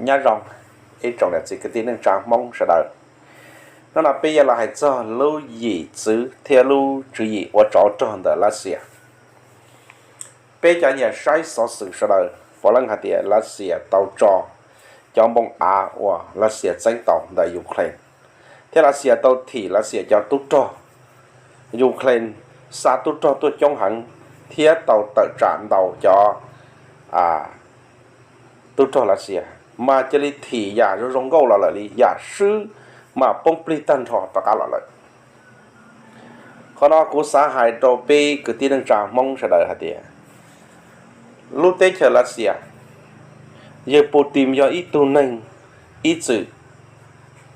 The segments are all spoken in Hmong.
Nyob zoo ib tsoom niam txiv kwv tij neej tsa Hmoob sawv daws. Hnub no peb yuav los hais txog lub yim txwv thiab lub tswv yim ua tsov rog ntawm Lav Xias. Peb cov nyiam saib xov xwm sawv daws puav leej hais tias Lav Xias tau tso cov npoo av uas Lav Xias txeeb tau ntawm Ukraine, thiab Lav Xias tau thim Lav Xias cov tub rog. Ukraine xa tub rog tuaj coob heev thiab tau tawm tsam ntaus cov tub rog Lav Xias, mas cia li thim yam zoo zoo nkauj los lawm li, yam swb mas poob plig tag nrho rov qab los lawm. Qhov no kuv xav hais rau peb kwv tij neej tsa Hmoob sawv daws hais tias lub teb chaws Lav Xias, yawg Putin yog ib tug neeg ib txwm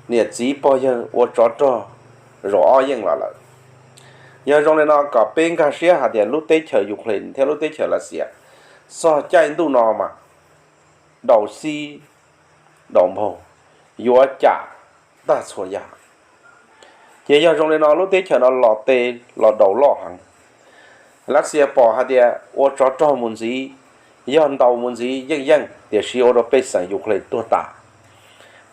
niam txiv pog yawg ua tsov rog zaum ob yeej los lawm. Yog zoo li no kom peb nkag siab hais tias lub teb chaws Ukraine thiab lub teb chaws Lav Xias txog caij ntuj no mas daus xib daus npaug, yuav cam tag txhua yam. Ces yog zoo li no lub teb chaws no los tes los daus loj heev. Lav Xias pom hais tias ua tsov rog mus ntxiv, yog ntaus mus ntxiv yeej yeej, tiam sis ua rau pej xeem Ukraine tuag tas.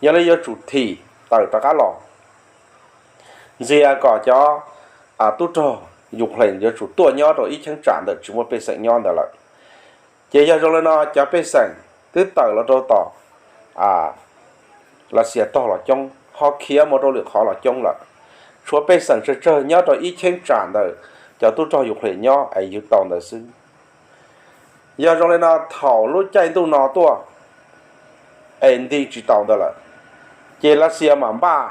Yog li yuav tsum thim tawm rov qab los, ntxias kom cov tub rog Ukraine yuav tsum tuaj nyob rau ib cheeb tsam ntawm tsis muaj pej xeem nyob ntawd lawm. Ces yog zoo li no cov pej xeem twb tawm los rau tom Lav Xias tog los coob, ho khiav mus rau lwm qhov los coob lawm. Tshuav pej xeem tsawg tsawg nyob rau ib cheeb tsam ntawm cov tub rog Ukraine nyob es yug tau ntawd xwb. Yog zoo li no thaum lub caij ntuj no tuaj es nti tsis tau ntawd lawm, ces Lav Xias mam npaj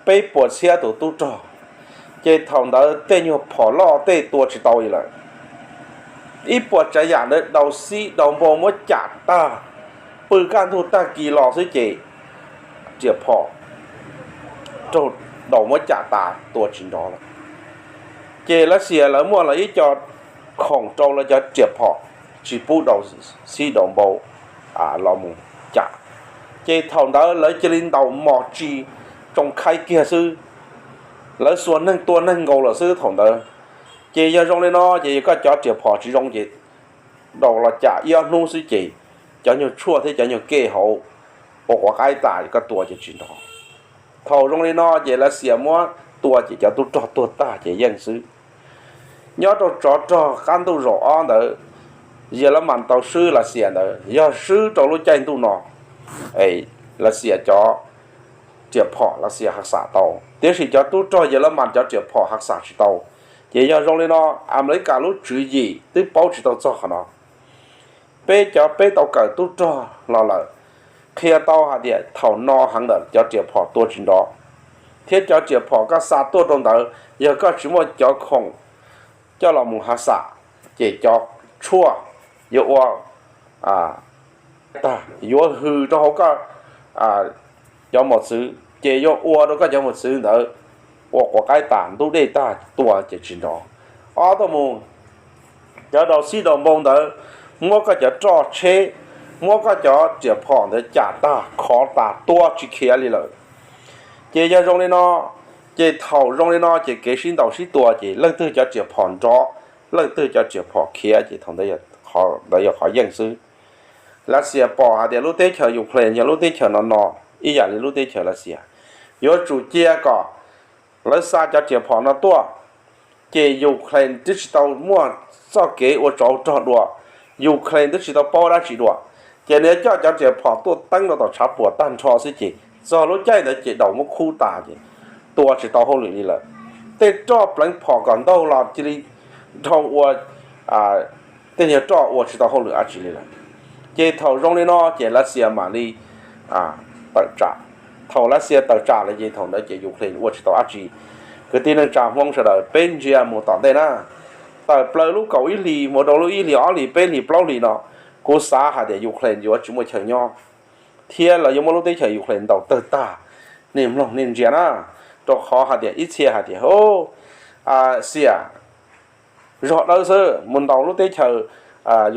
peb puas txhiab tus tub rog, ces thaum ntawd tej nyuag phom loj tej tua tsis tau li lawm. Ib puas tsav yam ntawd daus xib daus npaug muab cam tag, pw kaj ntug tag kis los xwb ces riam phom raug daus muab cam tas tua tsis nrov lawm. Ces Lav Xias lawv muaj los ib co khoom rau lawv cov riam phom tsis pub daus xib daus npaug los mus cam. Ces thaum ntawd lawv cia li ntaus mos tsis tsoo khaib kiag xwb, lawv xuas neeg tua neeg nkaus lawm xwb thaum ntawd. Ces yog zoo li no ces yog koj cov riam phom tsis zoo ces daus los cam ib ob hnub xwb ces cov nyuag tshuaj thiab cov nyuag kej hauv ua quav qaib tas koj tua ces tsis nrov. Thaum zoo li no ces Lav Xias muab tua ces cov tub rog tuag tag ces yeej xwb. Nyob rau tsov rog qab ntuj zaum ob ntawd, Yas Las Mas tau swb Lav Xias ntawd yog swb rau lub caij ntuj no, Lav Xias cov riam phom Lav Xias ha xam tau, tiam sis cov tub rog Yas Las Mas cov riam phom ha xam tsis tau. Ces yog zoo li no, Amelikas lub tswv yim twb paub tsis tau txog qhov no. Peb cov peb tau kawm tub rog los lawm, qhia tau hais tias thaum no heev ntawm cov riam phom tua tsis nrov, thiab cov riam phom koj xa tuaj rau ntawd yog koj tsis muaj cov khoom coj los mus ha xam, ces cov tshuaj yuav ua tag yuav hws rau hauv koj cov mos txwv ces yuav ua rau koj cov mos txwv ntawd ua quav qaib tas ntub dej tag tua ces tsis nrov. Ob tuaj mus, cov daus xib daus npau ntawd muab koj cov roj tsheb, muab koj cov riam phom ntawd cam tag khov tas tua tsis khiav li lawm. Ces yog zoo li no, ces thaum zoo li no ces kev sib ntaus sib tua ces leej twg cov riam phom nrov, leej twg cov riam phom khiav ces thaum ntawd yog qhov yeej xwb. Lav Xias pom hais tias lub teb chaws Ukraine yog lub teb chaws no no ib yam li lub teb chaws Lav Xias, yuav tsum cia kom lawv xa cov riam phom no tuaj, ces Ukraine twb tsis tau muaj txoj kev ua tsov rog dua, Ukraine twb tsis tau paub dab tsi dua, ces nws coj cov riam phom tuaj teeb rau tom tshav puam tag nrho xwb ces txog lub caij ntawd ces daus muab khub tas ces tua tsis tau hauj lwm li lawm. Tej roj pleev phom kom ntaug los cia li dhau ua tej nyuag roj ua tsis tau hauj lwm dab tsi li lawm. Ces thaum zoo li no ces Lav Xias mam li tawm tsam. Thaum Lav Xias tawm tsam lawm ces thaum ntawd ces Ukraine ua tsis tau dab tsi. Kwv tij neej tsa Hmoob sawv daws peb ntsia mus tom ntej na, tawm plaws lub kaum ib hlis mus rau lub ib hlis ob hlis peb hlis plaub hlis no, kuv xav hais tias Ukraine yuav tsis muaj chaw nyob, thiab lawv yuav muab lub teb chaws Ukraine ntaus tawg tag. Nej mloog nej ntsia na, rau qhov hais tias ib txhia hais tias, Xias zog dawb xwb, mus ntaus lub teb chaws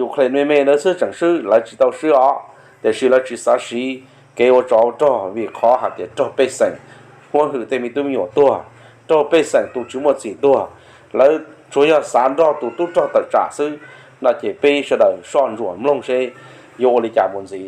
Ukraine me me ntawd xwb tseem swb, lawv tsis tau swb os. Tiam sis lawv tsis xav siv kev ua tsov rog vim qhov hais tias rog pej xeem, muab hwm tej me tub me nyuam tuag, rog pej xeem tus tsis muaj txim tuag, lawv tsuas yog xav nrog tus tub rog tawm tsam xwb. No ces peb sawv daws soj ntsuam mloog seb yuav ua li cas mus ntxiv.